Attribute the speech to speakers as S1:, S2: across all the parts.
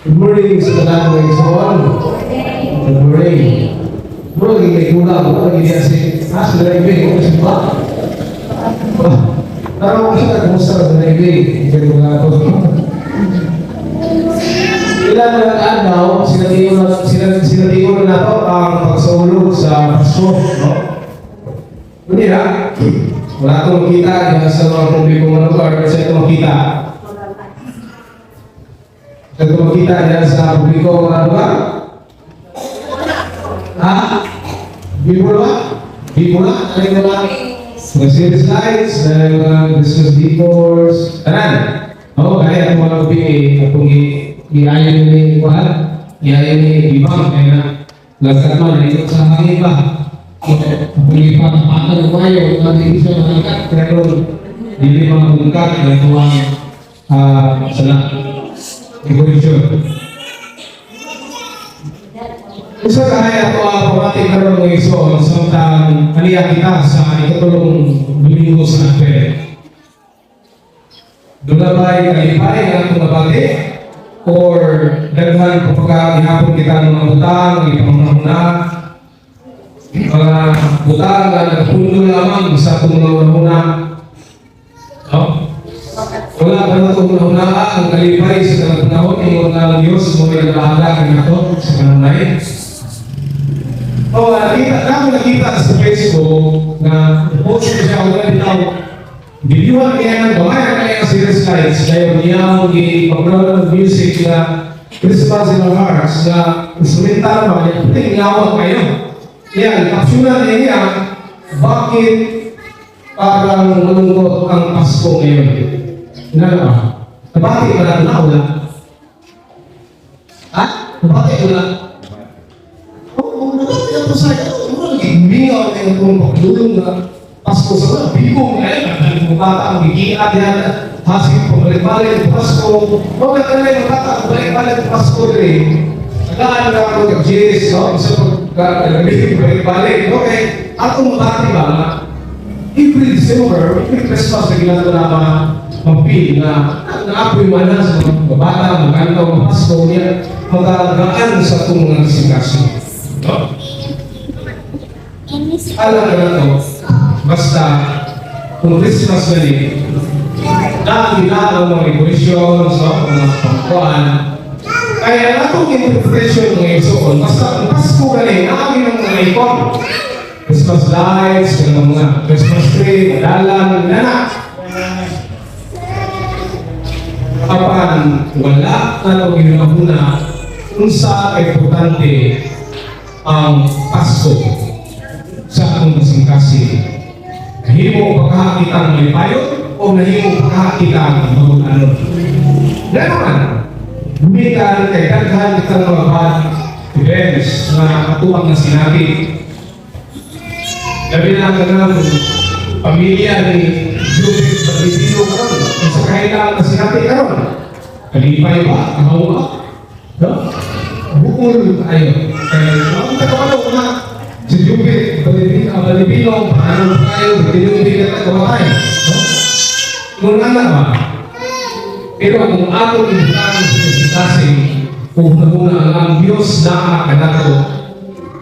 S1: Good morning sa tanan, mga igsoon. Good morning. Bro, lagi may kulang. Bro, lagi niya si... Ah, sila ibig. Ano si ba? Ah, parang ako siya, kumusta ka sa ibig? Hindi ko nga ako. Ilan na ang adlaw, sinatiyon na nato ang pagsaulog sa Pasko, no? Kunya, wala akong makita diyan sa mga publiko mga lugar, kasi ito makita. Ito makita diyan sa publiko mga lugar. Ha? Before ba? Before na? Ano yung mga mga series lights, na yung mga Christmas decors, tanan. Oo, kaya itong mga gabi, atong giayon ni Kuhan, giayon ni Ibang, kaya na, lagkat man, ito sa hangin ba? Kung ipatapatan ng mayo, na hindi siya malagkat, pero dili mga bungkat, na ito ang sala, decoration. Usa ka kaya ato ang pamati karon, mga igsoon, samtang aniya kita sa ikatulong Domingo sa Advent. Duna ba'y kalipay nga atong nabati or daghan pa pagka gihapon kita ng mga butang, ipamahuna, mga butang nga nagapundo lamang sa atong mga hunahuna? No? Wala pa na itong hunahuna ang kalipay sa tanang panahon, ingon nga ang Diyos mo may nagahanda kanato sa kanunay. Oh, nakita, na nakita sa Facebook na post ko siya og bitaw. Videoan niya ng gamay ang kanyang series lights dahil niya ang gi-background ng music na "Christmas in Our Hearts" na instrumental ba niya, puting lawak kayo. Yan, captionan niya niya, "Bakit parang malungkot ang Pasko ngayon?" Nga ba? Nabati ba natin na wala? Ha? Nabati wala? Oo, nabati ako sa ito. Ano lagi mingaw na yung itong pagdulong na Pasko sa mga bigong ngayon. Ang mga bata ang gigiat yan. Hasig pabalik-balik ang Pasko. Mga kanila yung bata ang balik-balik ang Pasko rin. Nagaan na ako kag Jis, no? Isa pag balik-balik. Okay. Atong mabati ba nga every December, every Christmas, bigla na na ma-feel na naapoy man na sa mga bata, magkantaw ng Pasko niya, magagaan sa itong mga kasing. No? Alam ka na to, basta kung Christmas na ni, naagila ang mga decorations, no? Mga pangkuan. Kaya ang atong interpretation, mga igsoon, basta kung Pasko gani, naagi ng mga icon. Christmas lights, ng mga Christmas tree, madalang, nana. Apan wala na nang ginahuna unsa ka importante ang Pasko sa atong kasing-kasing. Nahimo pagkaha kitang malipayon o nahimo pagkaha kitang magunanon? Gano'n gumikan kay daghan kitang mga bad events na atuang na sinabi. Labi na ang kanang pamilya ni Judith Balibino karon sa kailangan na sinabi karon. Kalipay ba? Kahaw ba? No? Buol kayo. Kaya, ang kabalo na si Judith Balibino, Balibino, paano kayo, tinumbi na kamatay. No? Nung anak ba? Pero kung atong ibutang sa kasing-kasing, kung una ang Diyos naa kanato,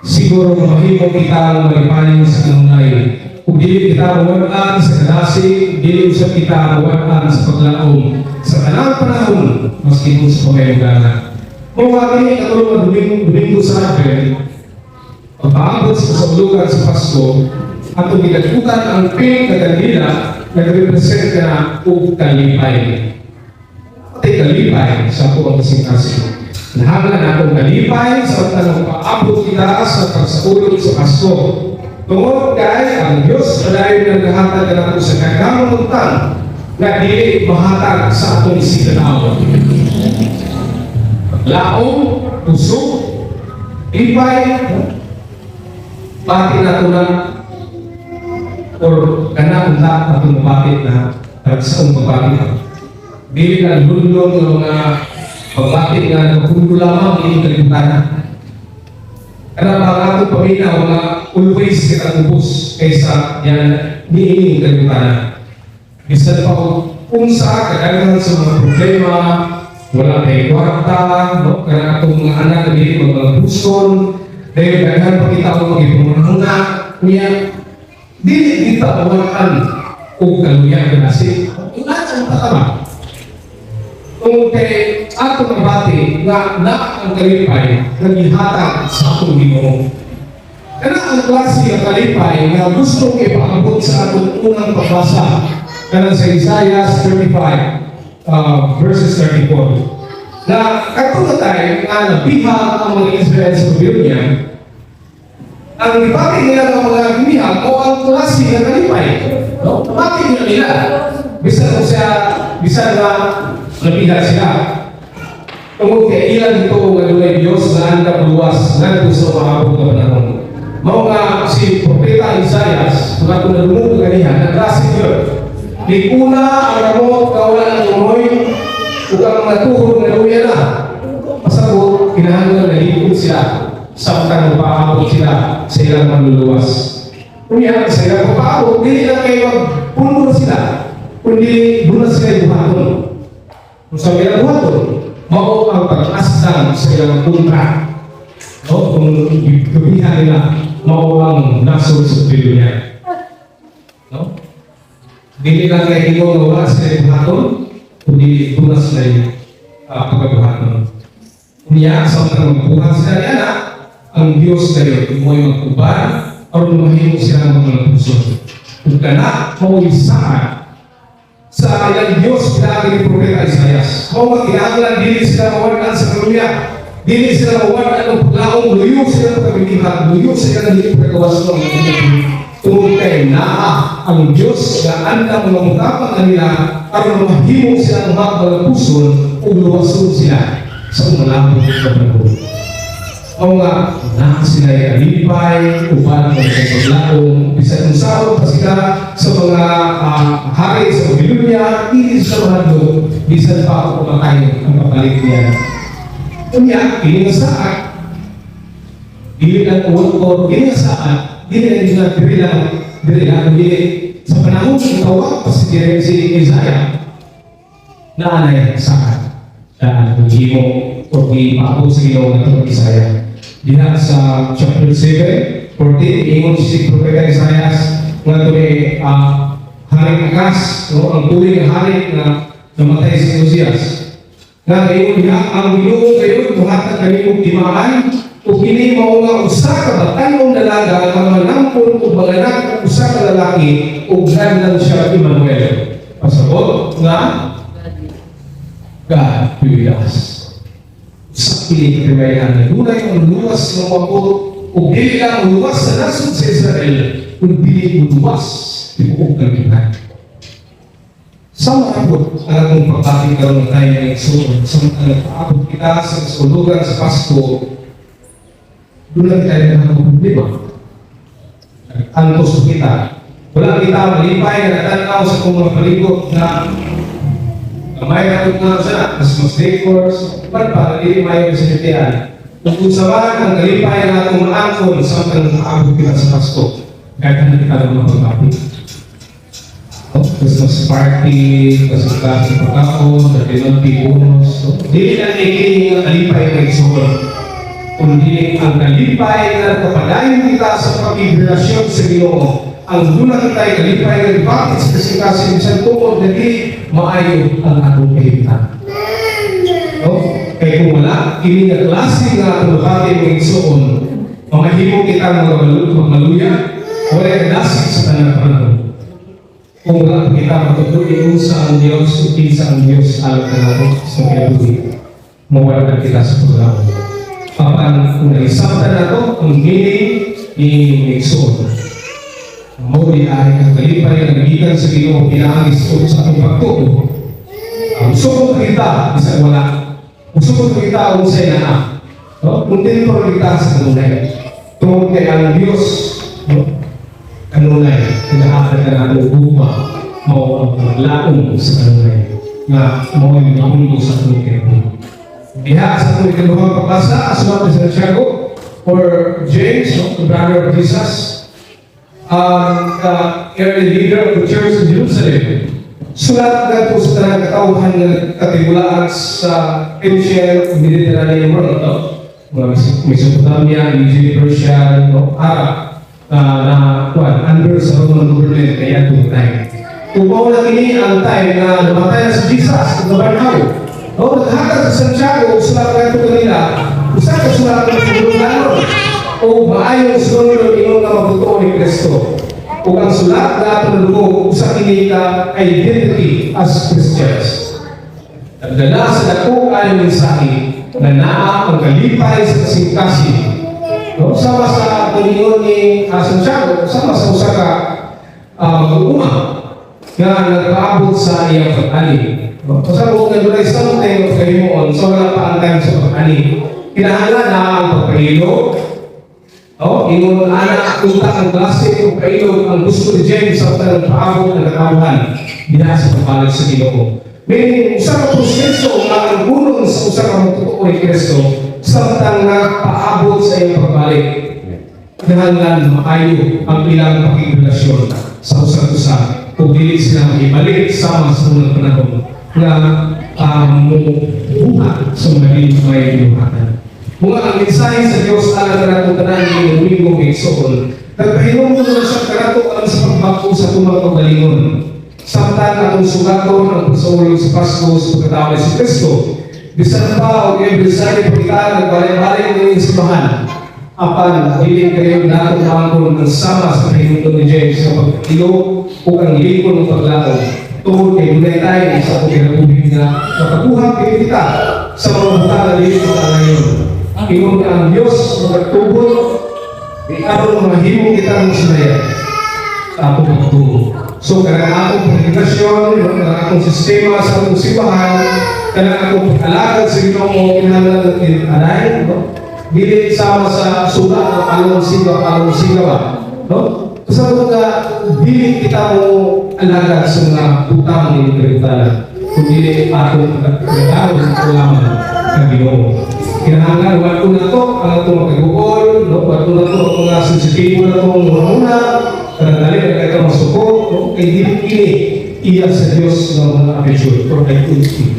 S1: siguro mahimo kitang malipayon sa kanunay. Kung dili kita mawad-an sa kadasig, dili usab kita mawad-an sa paglaom sa tanang panahon, maski kung sa pamayugana. Kung kini katulong nga Domingo, Domingo sa Advent, pagpaabot sa kasaulugan sa Pasko, atong gidagkutan ang pink na kandila, nag-represent ka na og kalipay. Pati kalipay sa ato ang kasing-kasing. Nahanglan akong kalipay sa tanong paabot kita sa pagsaulog sa Pasko. Tungod kay ang Diyos padayon nga naghahatag kanato sa kagamang butang nga dili mahatag sa atong isigkatawo. Laom, kusog, lipay, pati nato na or kana unta atong mabati na sa atong pagbati. Dili lang lundon nga mga pagbati nga nagpundo lamang ini kalibutan. Kana ba ang atong paminaw nga always kita ubos kaysa yan niining kalibutan. Bisan pa og unsa kadaghan sa mga problema, Wala tay kwarta, no? Kaya atong mga anak na dili mga puson, dahil daghan pa kita og gipanguna niya, dili kita mawad-an og kaluya kanasi. Ingat ang tatama. Kung kay atong nabati nga na ang kalipay nga gihatag sa atong Ginoo. Kana ang klase nga kalipay nga gusto ipaabot sa atong unang pagbasa kanang sa Isaiah 35 verses 34. Na katong na time nga nabihag ang mga Israel sa Babylonia, ang gibati nila ng mga gibihag o ang klase nga kalipay. No? Nabati nila nila. Bisan kung siya, bisan na nabihag sila. Tungod kay ilang ito nga dunay Dios nga andam luwas ngadto sa maabot nga panahon. Mao nga si Propeta Isaias, kung ato nadungog ganiha, nagklase yun. Likuna ang kamot kawala ng umoy, ug ang mga tuhod nga luya na. Pasabot, kinahanglan nalikod sila samtang magpaabot sila sa ilang manluluwas. Unya, sa ilang pagpaabot, dili lang kayo magpundo sila, kundi doon na sila buhaton. Kung sa ilang buhaton, mao ang pag-asdang sa ilang kontra. No? Kung gabihan nila, mao ang nasod sa Babylonia. No? Dili lang kay ingon nga wala sila buhaton, kundi doon na sila pagkabuhaton. Unya, sa mga magbuhat sila ni anak, ang Diyos kayo, mo'y magkuban, aron mahimo sila ng mga puso. Kung kana, mao'y saad sa ilang Diyos pinaagi ni Propeta Isaias. Mao nga kinahanglan dili sila mawad-an sa kaluya. Dili sila mawad-an ng paglaom, luyo sila sa pagkabihag, luyo sila ng dili pagkawas ng mga. Tungod kay naa ang Diyos nga andam nga motabang kanila aron mahimo sila ng mga puson ug luwason sila sa umalabot nga panahon. Mao nga naa sila kalipay, uban ng paglaom, bisan unsaon pa sila sa mga hari sa Babylonia, dili sila mahadlok, bisan pa ako pumatay ang kapalit niya. Unya, kini nga saad, dili lang uwag kini nga saad, dili lang nga diri lang, dili sa panahon ng tawag pa si Jeremiah, si Isaiah, na anay saad na naghimo o gipaabot sa Ginoo nga Isaiah. Diha sa chapter 7, 14, ingon si Propeta Isaiah nga ni Haring Akas, no, ang tuig nga hari nga namatay si Ozias. Nga ingon niya, ang Ginoo kayo muhatag kanimo timaan ug kini mao nga usa ka batan-ong dalaga nga manampon ug manganak og usa ka lalaki ug ngadlan siya Emmanuel. Pasabot nga God be with us. Sa kini katiwayan na dunay ang luwas nga moabot ug dili lang luwas sa nasod sa Israel kundi luwas tibuok kalibutan. Sa maabot ang atong pagbati karon nga tayo ng igsoon, sa mga nagpaabot kita sa kasulugan sa Pasko, doon lang tayo ng problema. Antos kita. Wala kita malipay na natanaw sa itong mga palibot na gamay na itong nga sa Christmas decors, iban pa, dili mayo sa sinitian. Kung unsa man ang kalipay na atong maangkon sa mga nakaabot kita sa Pasko, kahit ano kita ng mga pagbati. Oh, Christmas party, kasing-kasing pagkaon, dati bonus. So, dili na kini nga kalipay ng igsoon, kundi ang kalipay na kapadayon kita sa pagrelasyon sa Ginoo. Ang duna kita ay kalipay nga bakit sa kasing-kasing bisan tungod na di maayo ang atong kahimtang. No? Kay kung wala, kini nga klase nga atong nabati mga igsoon, mamahimo kita mga maluya, wala kadasig sa tanang panahon. Kung wala pa kita matutuloy unsa ang Diyos, ug kinsa ang Diyos alang kanato sa kinabuhi, mawala kita sa paglaom. Apan kung naisabtan nato ang meaning ni igsoon, mao di ay ang kalipay nga gikan sa Ginoo pinaagi sa atong pagtuo. Ang sukot kita bisan wala. Usukot kita unsay naa. No? Kontento ra kita sa kanunay. Tungod kay ang Dios, no? Kanunay nagahatag kanato og gugma, mao ang paglaom sa kanunay nga mao ang mundo sa atong kinabuhi. Diha sa atong ikaduhang pagbasa, asulat ni Santiago or James, no, the brother of Jesus, the early leader of the church in Jerusalem. Sulat ngadto sa tanang katawhan nga katimulaan sa ancient Mediterranean world, no? Mga Mesopotamia, Egypt, Persia, no? Arab, na kuan, under sa Roman government kaya itong time. Kung mao na kini ang time na namatay na si Jesus, nabarnaw. No, naghatag sa Santiago, sulat ngadto kanila, usa ka sulat ng sulunganon o maayong sulunganon ingon nga magtotoo ni Kristo. Ug ang sulat nga atong nadungog, usa kini ka identity as Christians. Nagdala sa dako kayong mensahe na naa ang kalipay sa kasing-kasing. No? Sama sa tulingon ni Santiago, sama sa usa ka mag-uuma nga nagpaabot sa iyang pag-ani. No? Pasabot nga dunay something of kahimuon sa wala pa ang time sa pag-ani. Kinahanglan na ang pagpahilog. No? Ingon ana unta ang klase o kailog ang gusto ni James sa tanang paabot ng katawhan diha sa pagbalik sa Ginoo. Meaning, usa ka proseso nga ang gunon sa usa ka magtotoo ni Kristo samtang nagpaabot sa iyang pagbalik. Kinahanglan maayo ang ilang pakigrelasyon sa usag usa kung dili sila maibalik sama sa unang panahon nga mubuhat sa mga dili may binuhatan. Mga ang mensahe sa Dios alang kanato tanan ni Domingo igsoon. Nagpahinumdum na siya kanato alang sa pagbag-o sa atong mga kaugalingon. Samtang atong sugaton ang pagsaulog sa Pasko sa pagkatao ni Kristo. Bisan pa og every Sunday pagkita nagbalik-balik ni simbahan. Apan dili kayo nato maangkon ang sama sa pahinumdum ni James sa pagkilo o ang likon ng paglaom. Tungod kay dunay tayo sa atong kinabuhi nga makakuha kini kita sa mga butang na dili ngayon. Ingon nga ang Dios magatugot aron mahimo kita ng sinaya sa atong pagtuo. So kanang atong pagrelasyon, kanang atong sistema sa atong simbahan, kanang atong pag-alagad sa Ginoo, kinahanglan natin anay, no? Dili sama sa suga ng palong siga ba? No? Kasabot nga dili kita mo alagad sa mga butang ni kalibutan, kundi atong pagkakaroon sa lamang ng Ginoo. Kinahanglan wato na to ang atong magkaguol, no? Wato na to ang mga sensitibo na itong una, kanang dali na kayo masuko, no? Kay dili kini iya sa Dios ng mga attitude or identity.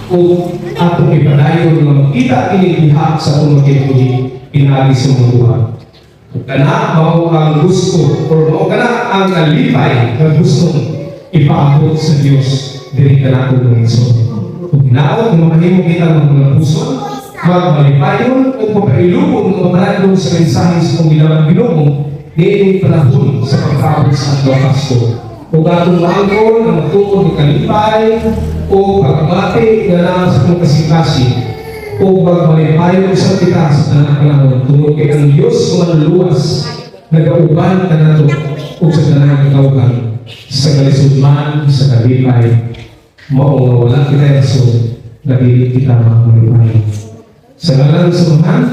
S1: O atong ipadayon nga makita kini diha sa atong kinabuhi pinaagi sa mga buhat. Kana mao ang gusto or mao kana ang kalipay nga gustong ipaabot sa Dios diri kanato, mga igsoon. Kung hinaot nga mahimo kita ng mga puso, magmalipayon o papailubon nga mapanadlong sa mensahe sa atong ginawang Ginoo niining panahon sa pagpaabot sa adlaw Pasko. Ug atong maangkon ang magtuod ng kalipay o pagmati nga naa sa atong kasing-kasing o magmalipayon usab kita sa tanang panahon tungod kay ang Dios manluluwas nagauban kanato ug sa tanang katawhan sa kalisod man sa kalipay, mao nga wala kita rason na dili kita magmalipayon. Sa ngalan sa Amahan,